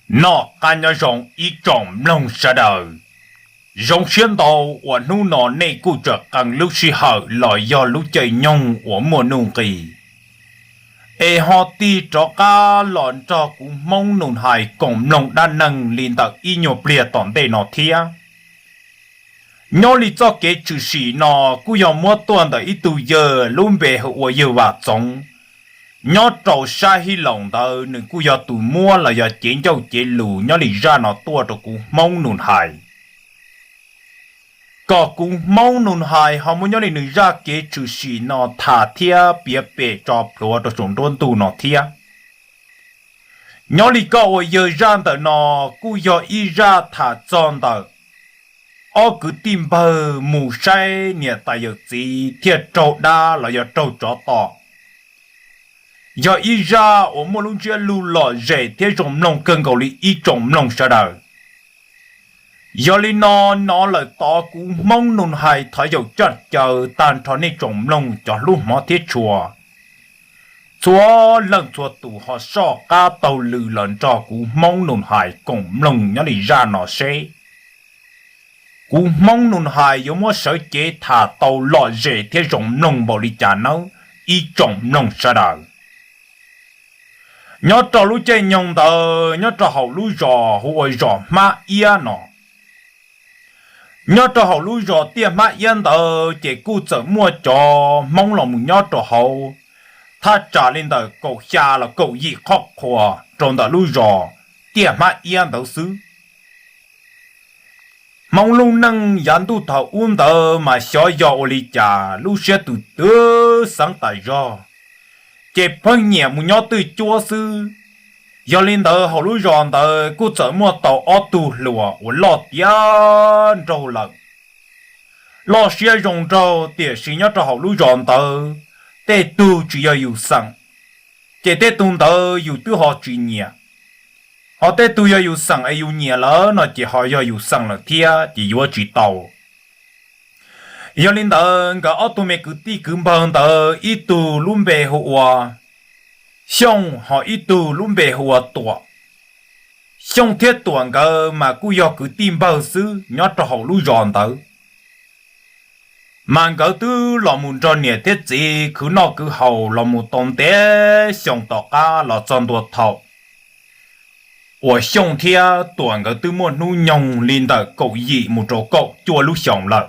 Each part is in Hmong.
Noj qab nyob zoo ib tsoom mloog sawv daws. Zoo siab ntau uas hnub no nej kuj tseem qee lub sij hawm los yog lub caij nyoog uas muaj nuj nqis es ho tig rov qab los nrog kuv Hmoob Nus Hais koom mloog dab neeg li ntawm ib nyuag pliag tom ntej no thiab. Nyob li txoj kev tshwm sim no kuj yog muab tuaj ntawm ib tug yawg lub npe hu ua yawg Vam Txoov, nyob rau sab Hib Loos ntawd. Nws kuj yog tus muab los yog cev ncauj cev lus nyob li zaj no tuaj rau kuv Hmoob Nus Hais, kom kuv Hmoob Nus Hais ho muab nyob li nws zaj kev tshwm sim no tham thiab piav pem tso plhuav rau saum nruab ntug no thiab. Nyob li koj ua yawg zaj ntawm no kuj yog ib zaj tham txog ntawm ob kwv tij npawg mus saib niam tais yawm txiv thiaj raug dab los yog raug tsov tom. Yog ib zaj uas muaj lub ntsiab lus lom zem thiab zoo mloog kawg nkaus li ib tsoom mloog sawv daws. Yog li no, no lawm tod kuv Hmoob Nus Hais thov yaum coj caw tag nrho nej tsoom mloog cov hlub hmov thiab tshua, txhua leej txhua tus ho soj qab taug lw los nrog kuv Hmoob Nus Hais koom mloog nyob li zaj no seb kuv Hmoob Nus Hais yuav muab sawv cev tham tau lom zem thiab zoo mloog npaum li cas nawb ib tsoom mloog sawv daws. Nyob rau lub caij nyoog ntawd nyob rau hauv lub zos hu ua zos Hmab Iab no. Nyob rau hauv lub zos Tiaj Hmab Iab ntawd ces kuj txawm muaj cov Hmoob los mus nyob rau hauv thaj tsam li ntawm kaum xya los kaum yim qhov qhua rau ntawm lub zos Tiaj Hmab Iab ntawd xwb. Hmoob lub neej yav ntuj thaum ub ntawd mas xyov yog ua li cas lub siab tus twb xeev tas zog, ces pheej nyiam mus nyob twj cuab xwb. Yog li ntawd hauv lub zos ntawd kuj txawm muaj tau ob tug hluas uas loj tiav nraug lawm, loj siab zoo nraug, tiam sis nyob rau hauv lub zos ntawd tej tug tsis yog yus xeem, ces tej tug ntawd yus twb ho tsis nyiam. Ho tej tug yog yus xeem es yus nyiam lawm no ces ho yog yus xeem lawm thiab ces yuav tsis tau. Yog li ntawd nkawd ob tug me kwv tij kwv npawg ntawd ib tug lub npe hu ua Xyooj ho ib tug lub npe hu ua Tuam. Xyooj thiab Tuam nkawd mas kuj yog kwv tij npawg xwb nyob rau hauv lub zos ntawd. Mas nkawd twb los mus nrog niam thiab txiv khwv noj khwv haus los mus tau ntev xyoo tom qab los txog ntua thaum uas Xyooj thiab Tuam nkawd twb muaj hnub nyoog li ntawm kaum yim mus rau kaum cuaj lub xyoos lawm.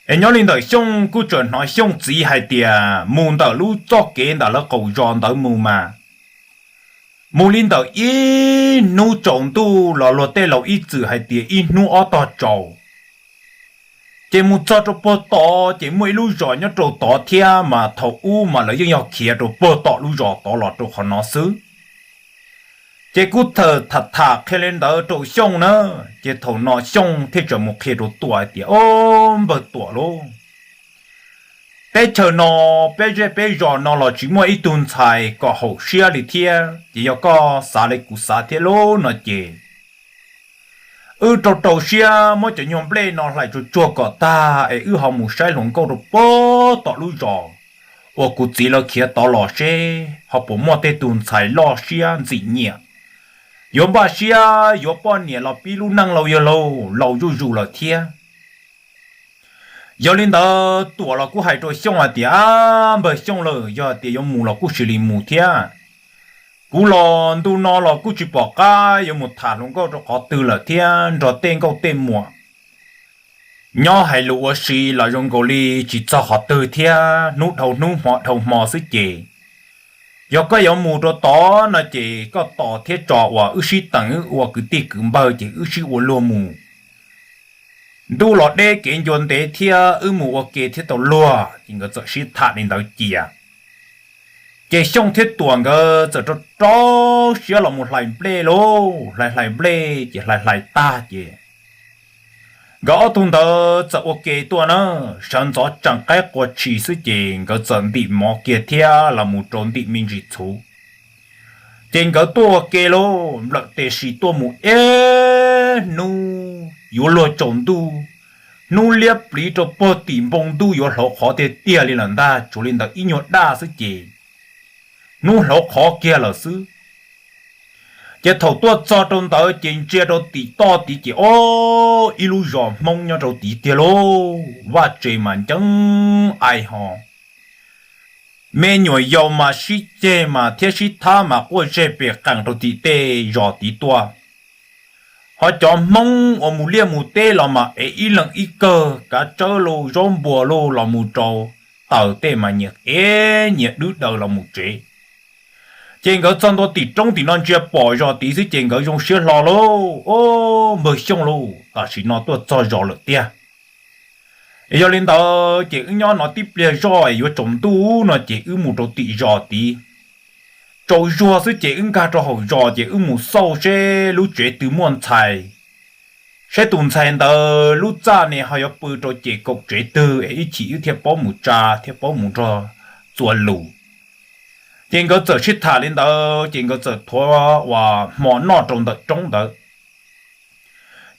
Es nyob li ntawm Xyooj kuj tseem hnov Xyooj txiv hais tias mus ntawm lub txoj kev ntawm lawv qaum zos ntawd mus mas mus li ntawm ib hnub tsaus ntuj los luag tej laus ib txwm hais tias ib hnub ob tog tsaus, ces mus txog rau puag tod ces muaj ib lub zos nyob rau tod thiab mas thaum ub mas lawv yeej yog khiav rau puag tom lub zos tod los rau qhov no xwb. Ces kuj txawm tham tham qhia li ntawd rau Xyooj na, ces thaum no Xyooj thiaj tseem mus qhia rau Tuam hais tias, Ob, npawg Tuam lauj, teb chaws no, peb zej peb zos no los tsis muaj ib tug ntxhais kom haum siab li thiab, ces yog koj xav li kuv xav thiab lauj no ces wb rau rau siab muab cov nyuag nplej no hlais tsuag tsuag kom tag es wb ho mus saib hluas nkauj rau puag tom lub zos uas kuv txiv lawv khiav tod los seb ho puas muaj tej tug ntxhais loj siab ntxim nyiam, yuav npaj siab yuav poj niam los pib lub neej laus yawg laus laus zuj zus lawm thiab. Yog li ntawd Tuam los kuj hais rau Xyooj hais tias, Ab, npawg Xyooj lauj, yog hais tias yuav mus los kuj cia li mus thiab. Kuv los ntu no los kuj tsis pom qab yuav mus tham hluas nkauj rau qhov twg lawm thiab, nrog tej nkauj tej muam nyob hais lus ua si los zoo nkaus li tsis txog qhov twg thiab, hnub dhau hnub hmo dhau hmo xwb ces yog koj yuav mus rau tod no ces koj tos thiab tso uas wb sib teem wb ua kwv tij kwv npawg ces wb sib ua luag mus. Ntuj los deb kev ncua ntev thiab wb mus ua ke thiab tau luag. Ces nkawd txawm sib tham li ntawd cia. Ces Xyooj thiab Tuam nkawd txawm rau rau siab los mus hlais nplej lauj, hlais hlais nplej ces hlais hlais tag ces nkawd ob tug ntawd txawm ua ke tuaj na, sawv ntxov tsees qaib qua tshis xwb ces nkawd txawm ntim mov kiag thiab los mus rau ntim me ntsis txhuv. Ces nkawd tuaj ua ke lauj, nplawm tes si tuaj mus ib hnub yuav luag tsaus ntuj, hnub liab pliv rau puag tim npoo ntuj yuav hlauv qhov tiag tiag li lawm ntag, tshuav li ntawm ib nyuag daj xwb ces hnub hlauv qhov kiag lawm xwb. Ces thaum tuaj txog rau ntawd ces ntsia rau tim toj tid ces ob ib lub zos Hmoob nyob rau tid tiag lauj. Vaj tse mas nceeb ai ho, me nyuam yaus mas sib ceg mas thiab sib thab mas quaj zej pes qees rau tim tej zos tid tuaj. Ho cov Hmoob uas mus liaj mus teb los mas ev ib leeg ib kawg, kav tsawb lauj, zaub npua lauj los mus rau taws tej mas nyias ev nyias dwb daws los mus tsev. Ces nkawd txog ntua tim roob tim no ntsia pom zos tid xwb ces nkawd zoo siab hlo lauj, o, npawg Xyooj lauj, tam sim no tuaj txog zos lawm tiag. Yog li ntawd ces wb nyob no tib pliag zoj yuav tsaus ntuj no ces wb mus rau tim zos tid. Tsaus zuag xwb ces wb nkag rau hauv zos ces wb mus xauj seb lub tsev twg muaj ntxhais, seb tus ntxhais ntawd lub txaj ne ho yuav pw rau ces kaum tsev twg es ib chim wb thiaj paub mus tsa thiaj paub mus nrog txuas lus. Ces nkawd txawm sib tham li ntawd ces nkawd txawm thuav uas hmo noj rau ntawm roob ntawd.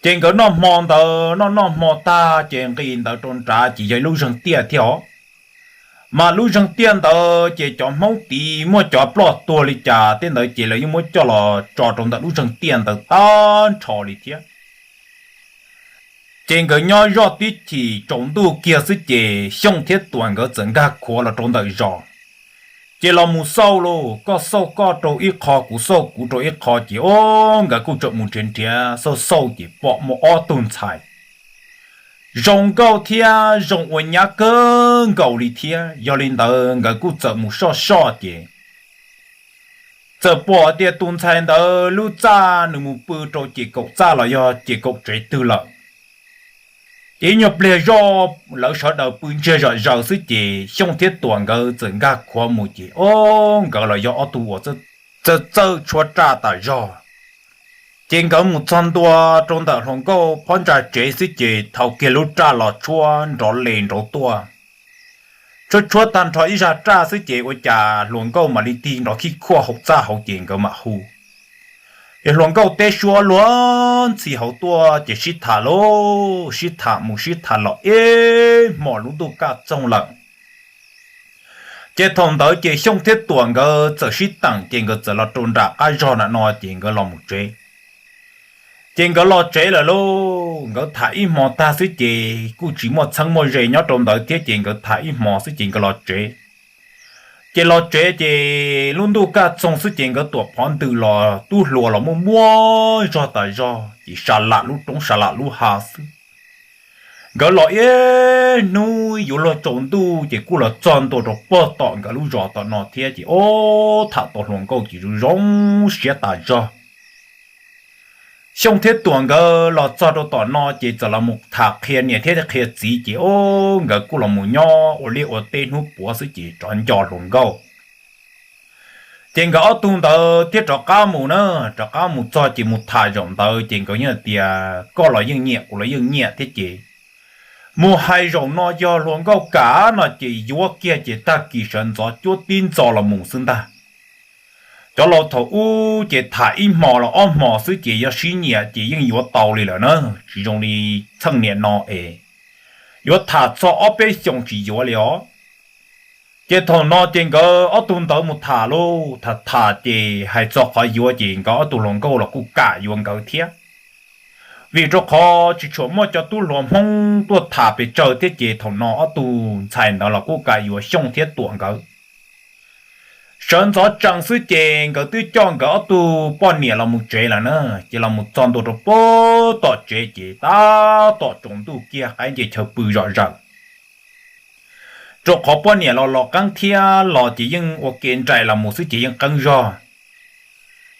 Ces nkawd noj hmo ntawd noj noj hmo tag ces nqis ntawd rau nrad ces yog ib lub zeeg tiaj thiab os. Mas lub zeeg tiaj ntawd ces cov Hmoob tid muaj cov ploj tuag li cas tej ntawd ces lawv yeej muab coj los tso rau ntawm lub zeeg tiaj ntawd tag nrho li thiab. Ces nkawd nyob zoj tib chim tsaus ntuj kiag xwb ces Xyooj thiab Tuam nkawd txawm nkag khuav los rau ntawm zos. Ces los mus xauj lauj, koj xauj koj rau ib qho kuv xauj kuv rau ib qho ces o, nkawd kuj tseem mus nrhiav nrhiav xauj xauj ces pom muaj ob tug ntxhais zoo nkauj thiab zoo ua nyab kawg nkaus li thiab. Yog li ntawd nkawd kuj txawm mus soj soj ces txawm pom tias tus ntxhais ntawd lub txaj nws mus pw rau ces kaum txaj los yog ces kaum tsev twg lawm. Ces ib nyuag pliag zoj lawv sawv daws pw ntsiag zom zaws xwb ces Xyooj thiab Tuam nkawd txawm nkag khuav mus ces o, nkawd los yog ob tug uas txawj txawj tshuab raj tas zog. Ces nkawd mus txog ntua rau ntawm hluas nkauj phab ntsa tsev xwb ces thau kiag lub raj los tshuab nrov li nrov tuaj. Tshuab tshuab tag nrho ib zaj raj xwb ces ua cas hluas nkauj mam li tig nrov khib khuaj hauv txaj hauv ces nkawd mam hu. Ces hluas nkauj teb suab luag ntxhi hauv tuaj ces sib tham lauj, sib tham mus sib tham los ib hmos lub ntuj kaj txoog lawm. Ces thaum ntawd ces Xyooj thiab Tuam nkawd txawm sib teem ces nkawd txawm los rau nram qab zog na no ces nkawd los mus tsev. Ces nkawd los tsev lawm lauj, nkawd tham ib hmo tag xwb ces kuj tsis muaj txheeb muaj ze nyob rau ntawd thiab ces nkawd tham ib hmo xwb ces nkawd los tsev. Ces los tsev ces lub ntuj kaj txoog xwb ces nkawd tuam phov ntws los tub hluas los muaj muaj zog tas zog ces sa lam lub roob sa lam lub hav xwb. Nkawd los ib hnub yuav luag tsaus ntuj ces kuj los txog ntua rau pog tom nkawd lub zos tom no thiab ces o, tham tau hluas nkauj ces zoo zoo siab tas zog. Xyooj thiab Tuam nkawd los txog rau tom no ces txawm los mus tham qhia niam thiab qhia txiv ces o, nkawd kuj los mus nyob ua liaj ua teb hnub puav xwb ces rov nco hluas nkauj. Ces nkawd ob tug ntawd thiaj rov qab mus na, rov qab mus txog ces mus tham zaum ntawd ces nkawd yeej tias koj los yeej nyiam kuv los yeej nyiam thiab ces mus hais zaum no yog hluas nkauj kam no ces yuav kiag ces tag kis sawv ntxov cuab tib ntxo los mus xwb ntag. Cov laus thaum ub ces tham ib hmo los ob hmo xwb ces yog sib nyiam ces yeej yuav tau li lawm na, tsis zoo li txheej niam no es yuav tham txog ob peb xyoos tsis yuav li os. Ces thaum no ces nkawd ob tug ntawd mus tham lauj, tham tham ces hais txog qhov yuav ces nkawd ob tug hluas nkauj los kuj kam yuav nkawd thiab. Vim rau qhov tsis tshua muaj cov tub hluas Hmoob tuaj tham pes tsawg thiab ces thaum no ob tug ntxhais ntawd los kuj kam yuav Xyooj thiab Tuam nkawd. Sawv ntxov tsees xwb ces nkawd twb coj nkawd ob tug poj niam los mus tsev lawm na, ces los mus txog ntua rau pem tom tsev ces tab tom tsaus ntuj kiag qaib nce chaw pw zom zaws. Rau qhov poj niam los los qeeb thiab los ces yeej ua ke nraim los mus xwb ces yeej qeeb zog.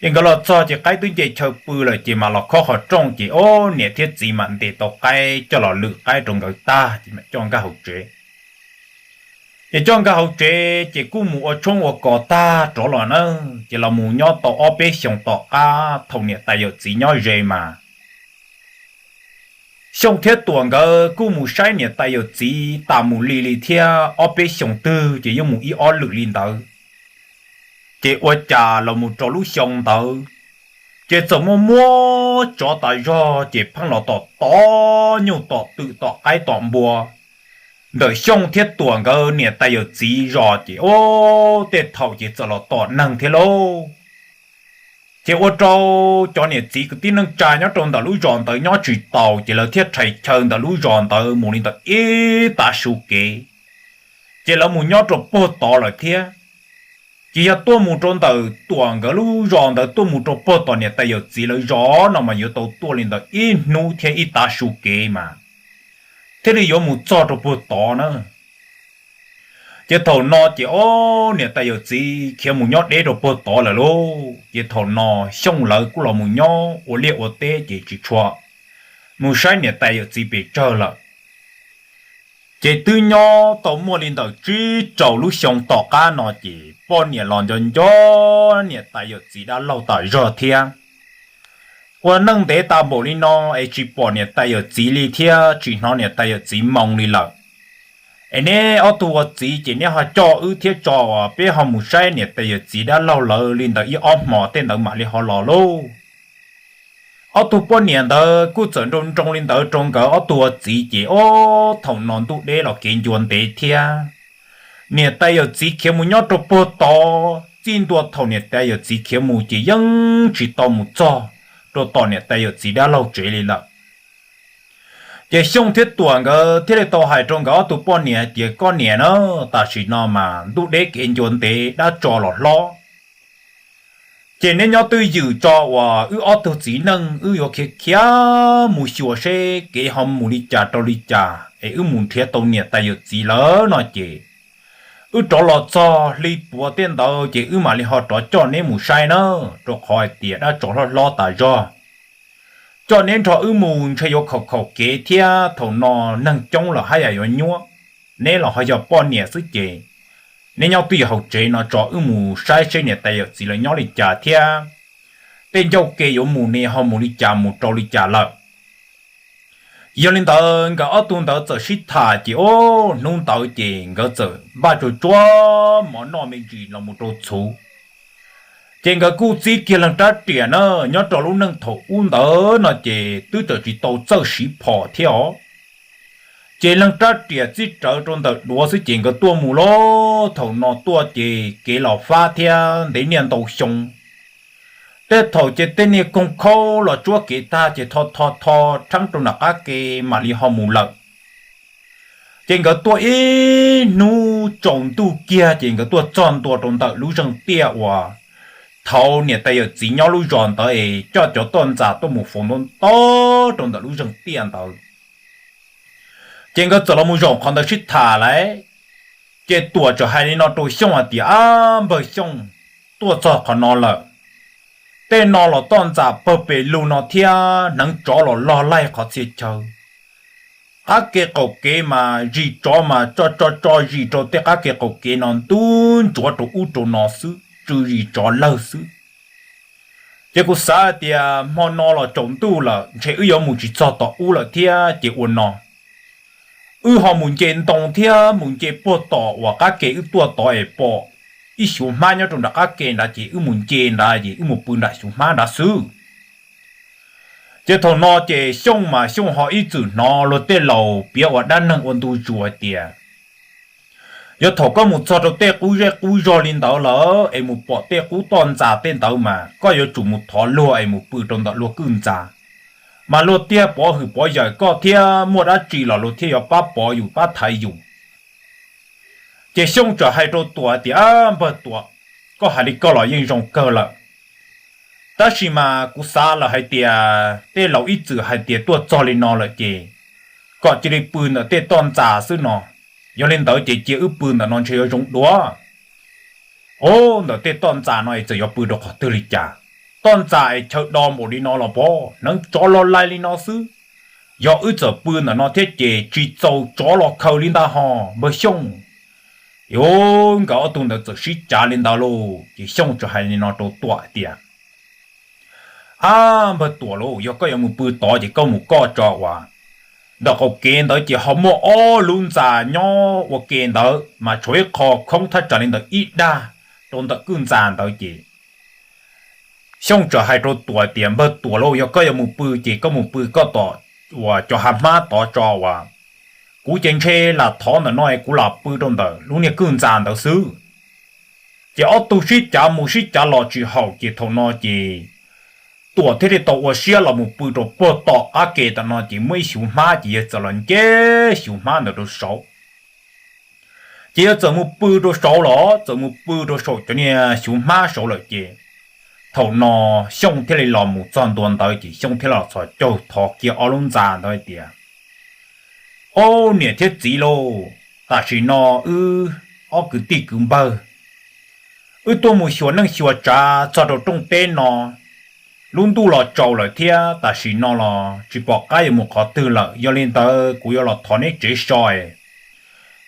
Ces nkawd los txog ces qaib twb nce chaw pw lawm ces mam los khob qhov rooj ces o, niam thiab txiv mam ntes tau qaib coj los lwm qaib rau nkawd tag ces mam coj nkag hauv tsev. Ces coj nkag hauv tsev ces kuj mus ua tshoob ua kos tag rov los na, ces los mus nyob tau ob peb xyoos tom qab thaum niam tais yawm txiv nyob ze mas Xyooj thiab Tuam nkawd kuj mus saib niam tais yawm txiv tas mus li li thiab ob peb xyoos twg ces yeej mus ib ob lwm li ntawd. Ces ua cas los mus rau lub xyoo ntawd, ces txawm muaj muab tsov tas zog ces pheej los tom tod nyuj tom twm tom qaib tom npua ntawm Xyooj thiab Tuam nkawd niam tais yawm txiv zos ces o, tej thaum ces txawm los tom neeg thiab lauj. Ces ua rau cov niam txiv kwv tij neej tsa nyob rau ntawm lub zos ntawd nyob tsis taus, ces lawv thiaj rhais chaw ntawm lub zos ntawd mus li ntawm ib tav su kev, ces lawv mus nyob rau puag tod lawm thiab. Ces yog tuaj mus rau ntawm Tuam nkawd lub zos ntawd tuaj mus rau puag tom niam tais yawm txiv lawv zos no mas yuav tau tuaj li ntawm ib hnub thiab ib tav su kev mas thiaj li yuav mus txog rau puag tod na. Ces thaum no ces ob niam tais yawm txiv khiav mus nyob deb rau puag tod lawm lauj. Ces thaum no Xyooj lawv kuj los mus nyob ua liaj ua teb ces tsis tshua mus saib niam tais yawm txiv pes tsawg lawm. Ces twb nyob tau muaj li ntawm tsib rau lub xyoo tom qab no ces poj niam los nco nco niam tais yawm txiv dab laug tas zog thiab. Ua neej ntev tas npaum li no es tsis pom niam tais yawm txiv li thiab tsis hnov niam tais yawm txiv moo li lawm. Es neb ob tug ua txiv ces neb ho coj wb thiab tso uas peb ho mus saib niam tais yawm txiv dab laug lawv li ntawd ib ob hmos tej ntawd mam li ho los lauj. Ob tug poj niam ntawd kuj txawm nroo nroo li ntawd rau nkawd ob tug ua txiv ces ob thaum no ntuj deb los kev ncua ntev thiab. Niam tais yawm txiv khiav mus nyob rau puag tod, txij ntua thaum niam tais yawm txiv khiav mus ces yeej tsis tau mus txog rau tom niam tais yawm txiv dab laug tsev li lawm. Ces Xyooj thiab Tuam nkawd thiaj li tau hais rau nkawd ob tug poj niam hais tias, koj niam na, tam sim no mas ntuj deb kev ncua ntev dab tso los hlob, ces neb nyob twj ywm tso uas wb ob tug txiv neej wb yuav khiav khiav mus xyuas seb kev ho mus li cas rau li cas es wb mus nrhiav tau niam tais yawm txiv lawm no ces wb rov los txog hli puav tej ntawd ces wb mam li ho rov coj neb mus saib na, rau qhov hais tias dab tso hlob hlob tas zog. Coj neb nrog wb mus ntshe yuav khaum khaum kev thiab thaum no neeg coob lawm haj yam yuav nyuab. Neb los ho yog poj niam xwb ces neb nyob twj ywm hauv tsev no tso wb mus saib seb niam tais yawm txiv lawv nyob li cas thiab tej ncauj ke yuav mus ne ho mus li cas mus rau li cas lawm. Yog li ntawd nkawd ob tug ntawd txawm sib tham ces hnub ntawd ces nkawd txawm npaj tsuag tsuag mov noj me ntsis los mus rau txhuv. Ces nkawd kuj txib kiag leej rab riam na, nyob rau lub neej thaum ub ntawd no ces twb txawm tsis tau txawj siv phom thiab os. Ces leej rab riam txib rawv rau ntawm duav xwb ces nkawd tuaj mus lauj. Thaum no tuaj ces kev los fab thiab ntev niaj ntau xyoo. Tej thaum ces tej niag koog khaub los tsuab kev tag ces tho tho tho rheeb rau nram qab ke mam li ho mus lawm. Ces nkawd tuaj ib hnub tsaus ntuj kiag ces nkawd tuaj txog ntua rau ntawm lub zeeg tiaj uas thaud niam tais yawm txiv nyob lub zos ntawd es coj cov toj ntxas tuaj mus faus ntau ntau rau ntawm lub zeeg tiaj ntawd. Ces nkawd txawm los mus zaum qhov ntawd sib tham lawm. Ces Tuam txawm hais li no rau Xyooj hais tias, ab npawg Xyooj, tuaj txog qhov no lawm, tej no los toj ntxas pawg pes lug no thiab hneev tsov los log laig qhov txhia chaw. Qab ke qaum kev mas zis tsov mas tso tso tso zis rau tej qab ke qaum kev no ntub ntsuav rau ub rau no xwb, tsw zis tsov lawg xwb. Ces kuv xav hais tias hmo no los tsaus ntuj lawm ntshe wb yuav mus tsis txog tom ub lawm thiab ces ua no, wb ho mus nce ntoo thiab mus nce puag tom uas qab ke wb tuaj tod es pom ib xyuv hmab nyob rau nram qab ke nrad ces wb mus nce nrad ces wb mus pw nram xyuv hmab nrad xwb. Ces thaum no ces Xyooj mas Xyooj ho ib txwm hnov luag tej laus piav ua dab neeg ua ntu zus hais tias, yog thaum koj mus txog rau tej qub zej qub zog li ntawd lawm es mus pom tej qub toj ntxas tej ntawd mas koj yuav tsum mus thov luag es mus pw rau ntawm luag kwj ntxa, mas luag thiaj pov hwm pov yawm koj thiab muaj dab tsi los luag thiaj yuav pab pov yus pab thaiv yus. Ces Xyooj txawm hais rau Tuam hais tias, ab npawg Tuam, koj hais li koj los yeej zoo kawg lawm, tab sis mas kuv xav lawm hais tias tej laus ib txwm hais tias tuaj txog li no lawm ces kom cia li pw ntawm tej toj ntxas xwb no. Yog li ntawd ces cia wb pw ntawm no ntshe yuav zoo dua. Ub, ntawm tej toj ntxas no es txawm yuav pw rau qhov twg li cas? Toj ntxas es chaw do npaum li no los pov hneev tsov los laig li no xwb. Yog wb txawm pw ntawm no thiab ces tsis txaus tsov los khaws li ntag ho npawg Xyooj. Ub, nkawd ob tug ntawd txawm sib cav li ntawd lauj. Ces Xyooj txawm hais li no rau Tuam hais tias, ab npawg Tuam lauj, yog koj yuav mus pw tod ces koj mus koj tso uas ntawm qaum kev ntawd ces ho muaj ob lub ntxa nyob ua ke ntawd mas tshuav ib qho khoob thaj tsam li ntawm ib dag rau ntawm kwj ntxa ntawd ces Xyooj txawm hais rau Tuam tias, npawg Tuam lauj, yog koj yuav mus pw ces koj mus pw koj tom uas cov hav hmab tod tso uas kuv ces ntshe lam thov ntawm no es kuv lam pw rau ntawm lub niag kwj ntxa ntawd xwb. Ces ob tug sib cav mus sib cav los tsis haum ces thaum no ces Tuam thiaj li tau ua siab los mus pw rau puag tom qab ke tom no ces muaj ib xyuv hmab ces yawg txawm los nce xyuv hmab ntawd rau saud. Ces yawg txawm mus pw rau saud los txawm mus pw rau saum cov niag xyuv hmab saud lawm ces thaum no Xyooj thiaj li los mus txog ntua ntawd ces Xyooj thiaj los txhos caug thov kiag ob lub ntxa ntawd hais tias, Ob niam thiab txiv lauj, tam sim no wb ob kwv tij kwv npawg wb tuaj mus xyuas neej xyuas tsav txog rau rooj teb no, lub ntuj los tsaus lawm thiab tam sim no los tsis pom qab yuav mus qhov twg lawm. Yog li ntawd kuv yuav los thov neb tsev so es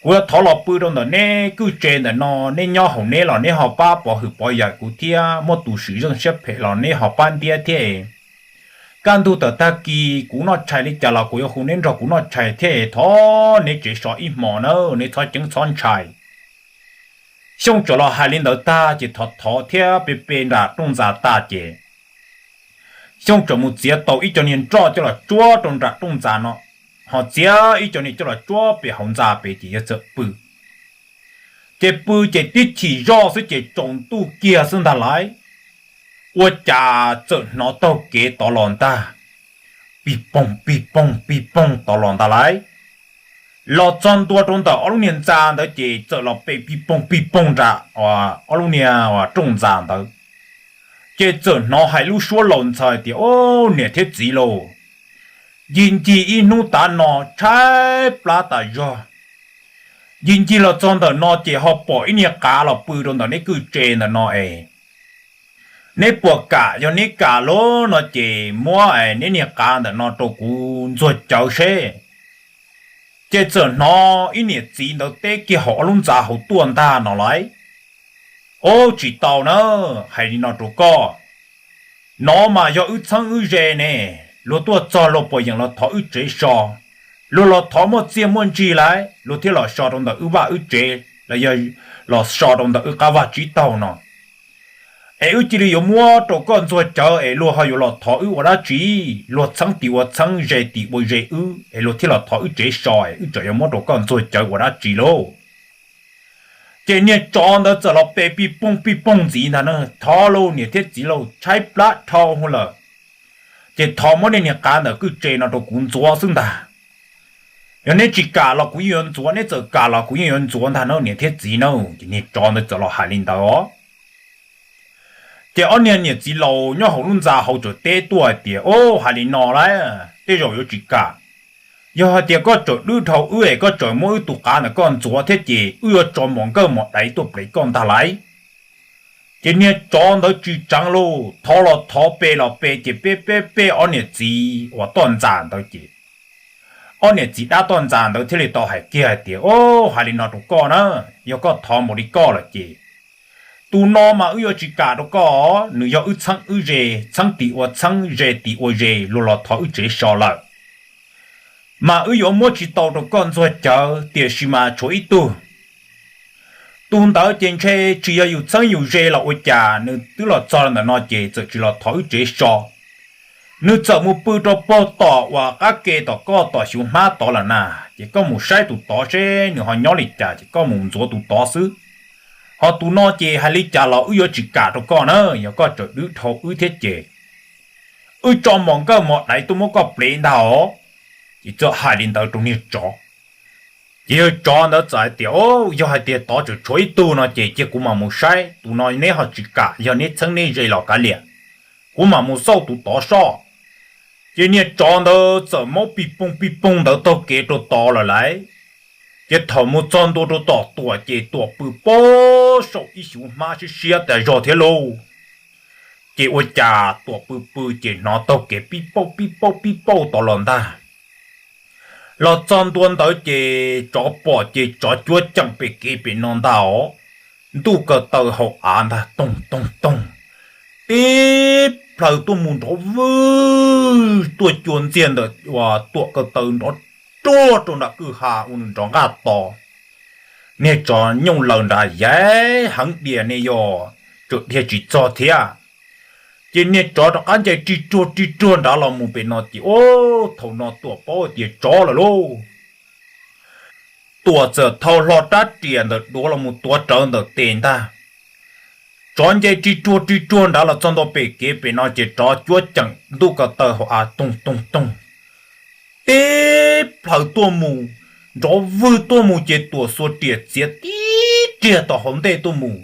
kuv yuav thov los pw rau ntawm neb kwj tse ntawm no, neb nyob hauv neb los neb ho pab pov hwm pov yawm kuv thiab, muaj tus sim zeej siab phem los neb ho pab ntiab thiab es kaj ntug tawm tag kis kuv noj tshais li cas los kuv yuav hu neb nrog kuv noj tshais thiab es thov neb tsev so ib hmo na, neb txhob ceeb txhob ntshai. Xyooj txawm los hais li ntawd tag ces thov thov thiab pe pe nram rooj ntxa tag ces Xyooj txawm mus txiav tau ib co niag nroj coj los tsuab rau nram rooj ntxa no, ho txiav ib co niag coj los tsuab pem hauv ntxa pem ces yawg txawm pw. Ces pw ces tib chim zoj xwb ces tsaus ntuj kiag xwb ntag lauj, ua cas txawm hnov taug kev tod los ntag, pig poog pig poog pig poog tod los ntag lauj. Los txog ntua rau ntawm ob lub niag ntxa ntawd ces txawm los pe pig poog pig poog nram ob lub niag rooj ntxa ntawd. Ces txawm hnov hais lub suab laus ntxhais tias, Ob niam thiab txiv lauj, ncig ncig ib hnub tav no tshaib plab tas zog. Ncig ncig los txog ntawm no ces ho pom ib niag qav los pw rau ntawm neb kwj tse ntawm no es neb puas kam? Yog neb kam lauj no ces muab neb niag qav ntawm no rau kuv ntxuag cawv seb. Ces txawm hnov ib niam txiv ntawd teb kiag hauv ob lub ntxa hauv tuaj ntag no lauj, Ob, tsis tau na, hais li no rau koj, no mas yog wb txheeb wb ze ne, luag tuaj txog luag puas yeem los thov wb tsev so, luag los thov muaj txiaj muaj ntsig lauj luag thiaj los so rau ntawm wb vaj wb tsev los yog los so rau ntawm wb qab vaj tsib taug no. Es wb cia li yuav muab rau koj ntxuag cawv es luag ho yuav los thov wb ua dab tsi? Luag txheeb tim ua txheeb ze tim ua ze wb es luag thiaj los thov wb tsev so es wb tseem yuav muab rau koj ntxuag cawv ua dab tsi lauj? Ces niag tsov ntawd txawm los pe pig poog pig poog ntxiv ntag na, Thov lauj niam thiab txiv lauj, tshaib plab dhau lawm, ces thov muab nej niag qav ntawm kwj tse no rau kuv ntxuav xwb ntag. Yog neb tsis kam los kuv yeej yuav ntxuav, neb txawm kam los kuv yeej yuav ntxuav ntag na niam thiab txiv na. Ces niag tsov ntawd txawm los hais li ntawd os. Ces ob niag niam txiv laus nyob hauv lub ntxa hauv txawm teb tuaj hais tias, Ob, hais li no lauj, tej zaum yuav tsis kam. Yog hais tias koj tseem dwb dhau wb es koj tseem muab wb tus qav ntawm koj ntxuav thiab ces wb yuav tso mos nkawj mos daiv tuaj plev koj ntag lauj. Ces niag tsov ntawd tsis tseev lauj, thov los thov pe los pe ces peb peb peb ob niam txiv uas toj ntxas ntawd ces ob niam txiv dab toj ntxas ntawd thiaj li tau hais kiag hais tias, Ob, hais li no rau koj na, yog koj thov npaum li koj lawm ces tus no mas wb yuav tsis kam rau koj, nws yog wb txheeb wb ze, txheeb tim ua txheeb ze tim ua ze luag los thov wb tsev so lawm, mas wb yuav muab tsis tau rau koj ntxuag cawv, tiam sis mas tshuav ib tug. Tus ntawd ces ntshe tsis yog yus txheeb yus ze los ua cas nws twb los txog ntawm no ces txawm tsis los thov wb tsev so. Nws txawm mus pw rau puag tom uas qab ke tom koj tom xyuv hmab tod lawm na, ces koj mus saib tus tod seb nws ho nyob li cas ces koj mus ntxuav tus tod xwb. Ho tus no ces hais li cas los wb yuav tsis kam rau koj na, yog koj tseem dwb dhau wb thiab ces wb tso mos nkawj mos daiv tuaj muab koj plev ntag os. Ces txawm hais li ntawd rau niag tsov. Ces yawg tsov ntawd txawm hais tias, Yog hais tias tod tseem tshuav ib tug no ces cia kuv mam mus saib, tus no neb ho tsis kam, yog neb txheeb neb ze los kav liam, kuv mam mus xauj tus tod soj. Ces niag tsov ntawd txawm maub pig poog pig poog ntawd taug kev rau tod lawm lauj. Ces thaum mus txog ntua rau tom Tuam ces Tuam pw pob saum ib xyuv hmab siab siab tas zog thiab lauj. Ces ua cas Tuam pw pw ces hnov taug kev pib pauj pib pauj pib pauj tod los ntag. Los txog ntua ntawd ces tsov pom ces tsov cuab ceem pem kev pem no ntag os. Ntuj ko taw hauv av ntag toog toog toog, tib plhaws tuaj mus nrov vwg tuaj cua ntxiag ntawm uas Tuam ko taw nrov ruag rau nram kwj ha ua nws nrov nqaj to. Niag tsov nyooj laws nrad yav heev dias ne yog tseem dhia tsis txog thiab. Ces niag tsov rov qab ncaim rig ruag rig ruag nrad los mus pem no ces, o, thaum no Tuam paub tias tsov lawm lauj. Tuam txawm thau hlo rab riam ntawm duav los mus tuav rawv ntawm tes ntag. Tsov nce ri ruag ri ruag nrad los txog ntua pem kev pem no ces rov cuab ceem ntuj ko taw hauv av toog toog toog, tib plhaws tuaj mus, nrov vwg tuaj mus ces Tuam xuas riam txiav tib riag tom hauv ntej tuaj mus.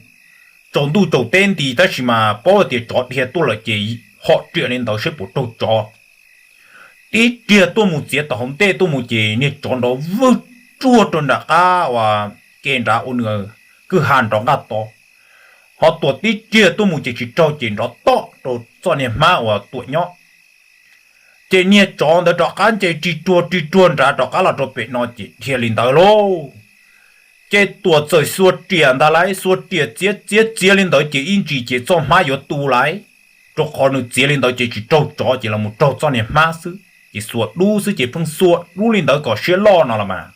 Tsaus ntuj tsaus teb nti tab sis mas paub tias tsov dhia tuaj lawm ces hom riam li ntawd saib puas raug tsov. Tib riag tuaj mus txiav tom hauv ntej tuaj mus ces niag tsov nrov vwg ruag rau nram qab uas ke nrad ua nws kwj ha nrov nqaj tod, ho Tuam tib riag tuaj mus ces tsis raug ces nrov tom rau txoj niag hmab uas Tuam nyob. Ces niag tsov ntawd rov qab nce ri ruag ri ruag nrad rov qab los rau pem no ces dhia li ntawd lauj. Ces Tuam txawm xuas riam ntag lauj, xuas riam txiav txiav txiav li ntawd ces ib ntsis ces txoj hmab yuav tu lauj, rau qhov nws txiav li ntawd ces tsis raug tsov ces los mus raug txoj niag hmab xwb ces xuas dub xwb ces pheej xuas dub li ntawd kom siab loj no los mas.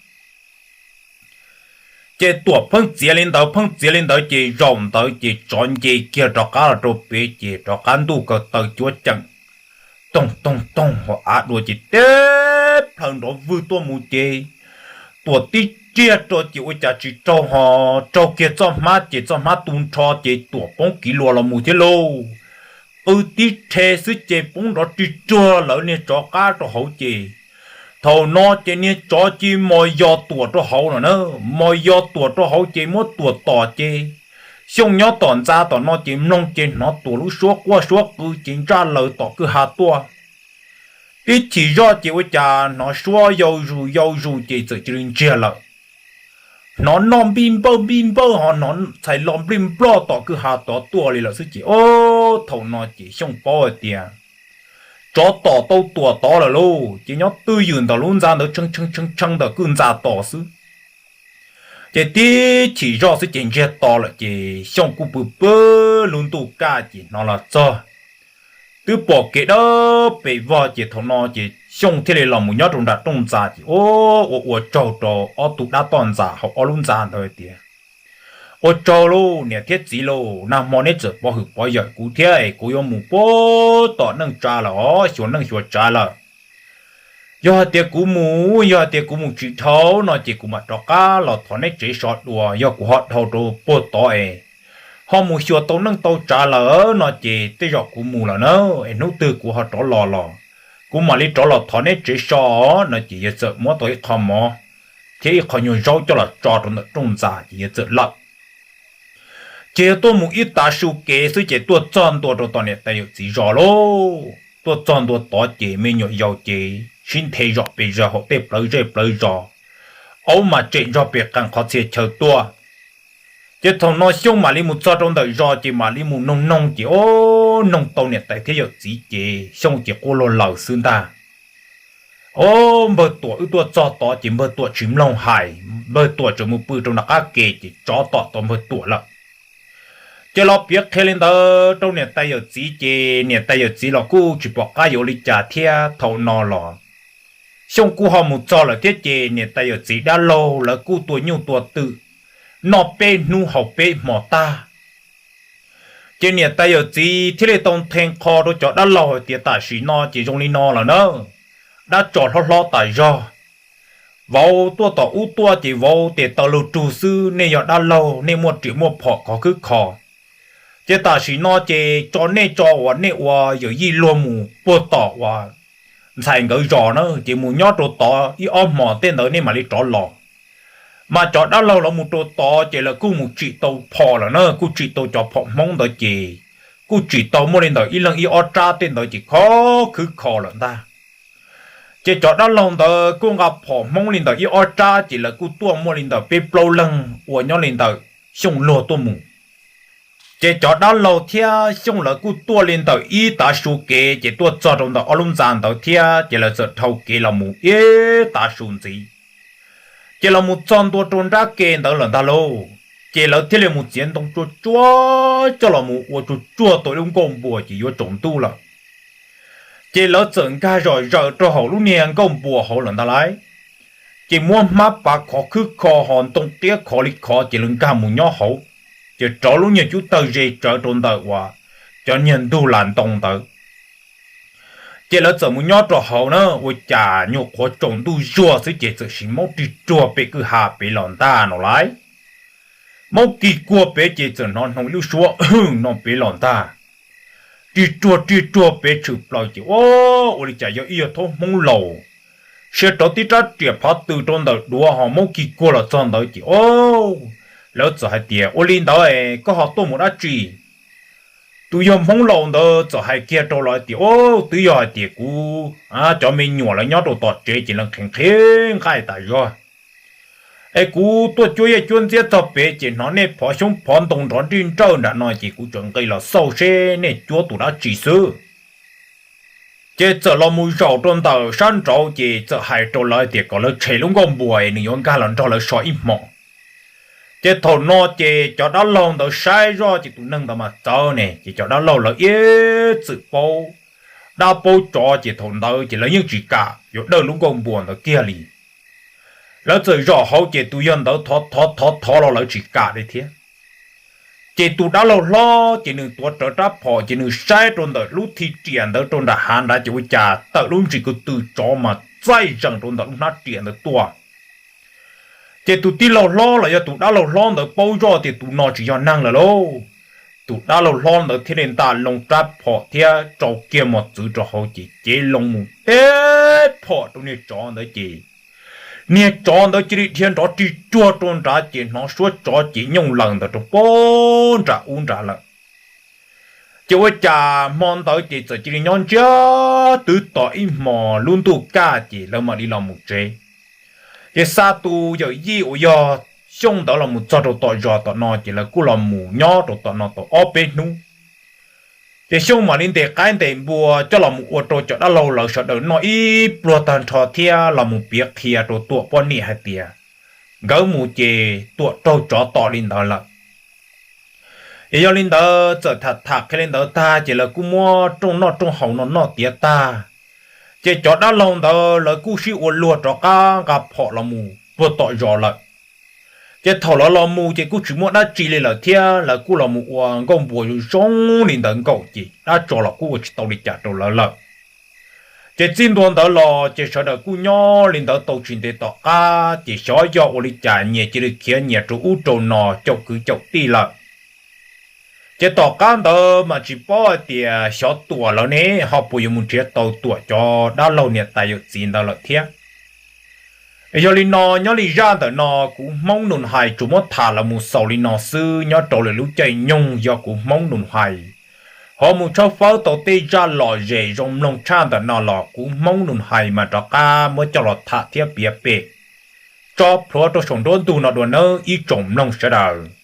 Ces Tuam pheej txiav li ntawd pheej txiav li ntawd ces zaum ntawd ces tsov nce kiag rov qab los rau pem ces rov qab ntuj ko taw cuab ceem toog toog toog hauv av dua ces tib plhaws nrov vwg tuaj mus ces Tuam tib riag rau ces ua cas tsis raug ho raug kiag txoj hmab ces txoj hmab tu nrho ces Tuam poob kiv luas los mus thiab lauj. Qw tib rhe xwb ces poob nrov ri ruag lawv niag tsov qab rau hauv ces thaum no ces niag tsov cia li mos yos Tuam rau hauv no na, mos yos Tuam rau hauv ces muab Tuam tom ces Xyooj nyob tom ntxa tom no ces mloog ces hnov Tuam lub suab quaj suab qw ces ntsaj laws tom kwj ha tuaj. Tib chim zoj ces ua cas hnov suab yau zus yau zus ces txawm cia li ntsiag lawm. Hnov noj npij npawj npij npawj ho hnov txhais lo nplij nploj tom kwj ha tod tuaj li lawm xwb ces o, thaum no ces Xyooj paub hais tias tsov tom tau Tuam tod lawm lauj, ces nyob twj ywm ntawm lub ntxa ntawd tshee tshee tshee ntawm kwj ntxa tos xwb. Ces tib chim zoj xwb ces ntsiag to lawm ces Xyooj kuj pw pw lub ntuj kaj ces hnov los txog, twb pom kev dawb pes vog ces thaum no ces Xyooj thiaj li los mus nyob rau nram rooj ntxa ces ua ua tsaug rau ob tug dab toj ntxas hauv ob lub ntxa ntawd tias, ua tsaug lauj niam thiab txiv lauj, nag hmo neb txawm pov hwm pov yawm kuv thiab es kuv yuav mus puag tom neej tsa lawm os, xyuas neej xyuas tsav lawm. Yog hais tias kuv mus, yog hais tias kuv mus tsis dhau no ces kuv mam rov qab los thov neb tsev so dua, yog kuv ho dhau rau puag tod es ho mus xyuas tau neej tau tsav lawm no ces tej zaum kuv mus lawm na, es hnub twg kuv ho rov los los kuv mam li rov los thov neb tsev so no ces yawg txawm muab tau ib qho mov thiab ib qho nyuag zaub coj los tso rau ntawm rooj ntxa ces yawg txawm lawm. Ces yawg tuaj mus ib tav su kev xwb ces tuaj txog ntua rau tom niam tais yawm txiv zos lauj. Tuaj txog ntua tod ces me nyuam yaus ces sib nthe zom pes zaws hauv tej plawv zej plawv zos, aub mas tsem nrog pes qees qhov txhia chaw tuaj. Ces thaum no Xyooj mam li mus txog rau ntawm zos ces mam li mus noog noog ces o, noog tau niam tais thiab yawm txiv ces Xyooj ces quaj luag laws xwb ntag. O, npawg Tuam wb tuaj txog tod ces npawg Tuam tsis mloog hais, npawg Tuam tseem mus pw rau nram qab ke ces tsov tom tau npawg Tuam lawm. Ces los piav qhia li ntawd rau niam tais yawm txiv ces niam tais yawm txiv los kuj tsis pom qab yuav ua li cas thiab. Thaum no los Xyooj kuj ho mus txog lawm thiab ces niam tais yawm txiv dab laug lawv kuj tua nyuj tua twm noj peb hnub haus peb hmo tag. Ces niam tais yawm txiv thiaj li tau nthe qho rau cov dab laug hais tias tam sim no ces zoo li no lawm na, dab tsov hlob hlob tas zog, vauv tuaj tom ub tuaj ces vauv tes taw lug rug xwb, nej yog dab laug nej muaj riam muaj phom khov khwb kho. Ces tam sim no ces tso nej tso uas nej ua yawm yij luag mus puag tom uas ntxhais nkawd zos na, ces mus nyob rau tod ib ob hmos tej ntawd nej mam li rov los. Mas cov dab laug lawv mus rau tod ces lawv kuj mus tsim tau phom lawm na, kuj tsim tau cov phom Hmoob ntawd ces kuj tsim tau muaj li ntawm ib leeg ib ob rab tej ntawd ces khov khwb kho lawm ntag. Ces cov dab laug ntawd kuj nqa phom Hmoob li ntawm ib ob rab ces lawv kuj tuaj muaj li ntawm peb plaub leeg uas nyob li ntawm Xyooj luag tuaj mus. Ces cov dab laug thiab Xyooj lawv kuj tuaj li ntawm ib tav su kev ces tuaj txog rau ntawm ob lub ntxa ntawd thiab ces lawv txawm dhau kev los mus ib tav su ntxiv. Ces los mus txog ntua rau nrab ke ntawd lawm ntag lauj, ces lawv thiaj li mus txiav ntoo tsuag tsuag coj los mus ua tsuag tsuag tau ib lub nkuaj npua ces yuav tsaus ntuj lawm. Ces lawv txawm nkag zom zaws rau hauv lub niag nkuaj npua hauv lawm ntag lauj. Ces muab hmab pav khov khwb kho ho ntoo qiab khov li khov ces lawv nkag mus nyob hauv, ces rauv lub niag cub tawg ze tsawv rau ntawm uas cov niag ntug las ntoo ntawd. Ces lawv txawm mus nyob rau hauv na, ua cas nyuam qhuav tsaus ntuj zuag xwb ces txawm sim maub rig ruag pem kwj ha pem los ntag no lauj. Maub Kis Kuag pem ces txawm hnov hnoos ib lub suab no pem los ntag. Rig ruag rig ruag pem tshwm plaws ces ua, ua li cas yog ib yawg thaub Hmoob laus, sia rauv tib rab riam phav tw rau ntawm duav ho Maub Kis Kuag los txog ntawd ces o, lawv txawm hais tias ua li ntawd koj ho tuaj mus dab tsi? Tus yawg Hmoob laus ntawd txawm hais kiag rau lawv tias o, twb yog hais tias kuv cov me nyuam lawv nyob rau tom tsev ces lawv nqhis nqhis nqaij tas zog es kuv tuaj cuab yaj cuab ntxiab txog pem ces hnov nej phov xyoob phov ntoo nrov nrij nrawj nram no ces kuv tseem nqis los xauj seb nej cuab tus dab tsi xwb. Ces txawm los mus zaum rau ntawm sab nraud ces txawm hais rau lawv tias kom lawv tshem lub nkuaj npuas es nws yuav nkag los nrog lawv so ib hmos. Ces thaum no ces cov dab laug ntawd saib zoj ces tus neeg ntawd mas txawv ne ces cov dab laug lawv ib txwm paub dab paub tsov ces thaum ntawd ces lawv yeej tsis kam yuav dawj lub nkuaj npuas ntawd kiag li. Lawv txawm zaum hauv ces tus yawg ntawd thov thov thov thov los lawv tsis kam li thiab. Ces tus dab laug hlob ces nws tuav rawv rab phom ces nws saib rau ntawm lub thi riam ntawd rau nram hav nrad ces ua cas tawm lub ntsis ko tw tsov mas txaij zees rau ntawm lub hnab riam ntawd tuaj. Ces tus tij laug hlob los yog tus dab laug hlob ntawd paub zoj tias tus no tsis yog neeg lawm lauj. Tus dab laug hlob ntawd thiaj li nta loo rab phom thiab rau kiag mos txwv rau hauv ces cev loo mus teb phom rau niag tsov ntawd ces niag tsov ntawd cia li dhia nrov rig ruag rau nrad ces hnov suab tsov ces nyooj laws ntawd rau pem nram ub nrad lawm. Ces ua cas hmo ntawd ces txawm cia li nyob ntsiag twb tom ib hmos lub ntuj kaj ces lawv mam li los mus tsev. Ces xa tus yawm yij uas yog Xyooj ntawd los mus txog rau tom zos tom no ces lawv kuj los mus nyob rau tom no tau ob peb hnub. Ces Xyooj mam li ntes qaib ntes npua coj los mus ua rau cov dab laug lawv sawv daws noj ib pluag tag nrho thiab los mus piav qhia rau Tuam poj niam hais tias nkawd mus ces Tuam raug tsov tom li ntawd lawm. Es yog li ntawd txawm tham tham qhia li ntawd tag ces lawv kuj muab rooj noj rooj haus no noj tiav tag. Ces cov dab laug ntawd lawv kuj sib ua luag rov qab nqa phom los mus puag tom zos lawm. Ces thaum lawv los mus ces kuj tsis muaj dab tsi li lawm thiab lawv kuj los mus ua nkuaj npua zoo li ntawd nkaus ces dab tsov los kuj ua tsis tau li cas rau lawv lawm. Ces txij ntua ntawd los ces sawv daws kuj nyob li ntawd tau tsis ntev tom qab ces xyov yog ua li cas nyias cia li khiav nyias rau ub rau no caum kwv caum tij lawm. Ces tom qab ntawd mas tsis paub hais tias xyov Tuam lawv ne ho puas yuav mus nrhiav tau Tuam cov dab laug niam tais yawm txiv ntawd lawm thiab. Yog li no nyob li zaj ntawm no kuv Hmoob Nus Hais tsuas muab tham los mus xaus li no xwb nyob rau lwm lub caij nyoog yog kuv Hmoob Nus Hais ho mus tshawb fawb tau tej zaj lom zem zoo mloog tshaj ntawm no los kuv Hmoob Nus Hais mas rov qab muab coj los tham thiab piav pem tso plhuav rau saum nruab ntug no dua nawb ib tsoom mloog sawv daws.